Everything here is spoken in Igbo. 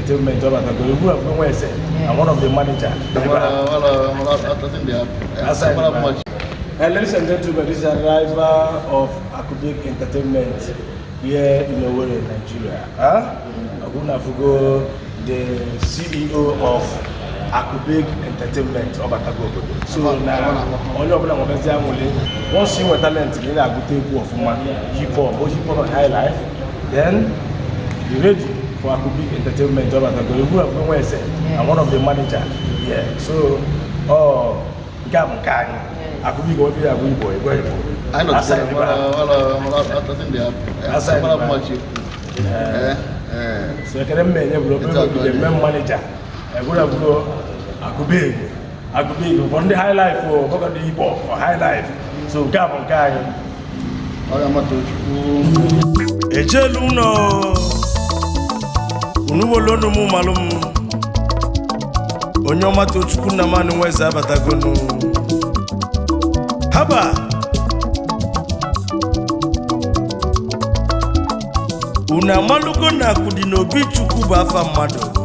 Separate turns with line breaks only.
Entertainment ọbatago egwu abụgo nwa eze and one of the manager. Outside the bar. Ladies and gentlemen, this is arrival of Akubik Entertainment here in Owerri, Nigeria. Huh? Aguna Fugo, the CEO of Akubik Entertainment, Obatago Obodo. So na onye ọbụla nwebezi anwụle, once you nweta talent, ị na-agụta egwu ọfụma, hip hop, o hip hop and high life, then be ready for Akubik Entertainment, Obatago. Egwu abụgo nwa eze and one of the manager here. So, oh, nke a bụ nke anyị. Akubik ofe ya bụ Igbo, Igbo Igbo. Outside the bar. Outside the bar. So ekele m na-enye bụ obere ogige mme manager egwuregwu Akubik Akubik for ndị high life o bụkọ ndị hip hop for high life, so nke a bụ nke anyị. Ejelu ụlọ unuwolonu m malụ m onye ọma Tochukwu Nnamani Nweze abatagonu haba unu amalugo na akụ dị n'obi Chukwu bụ afa mmadụ.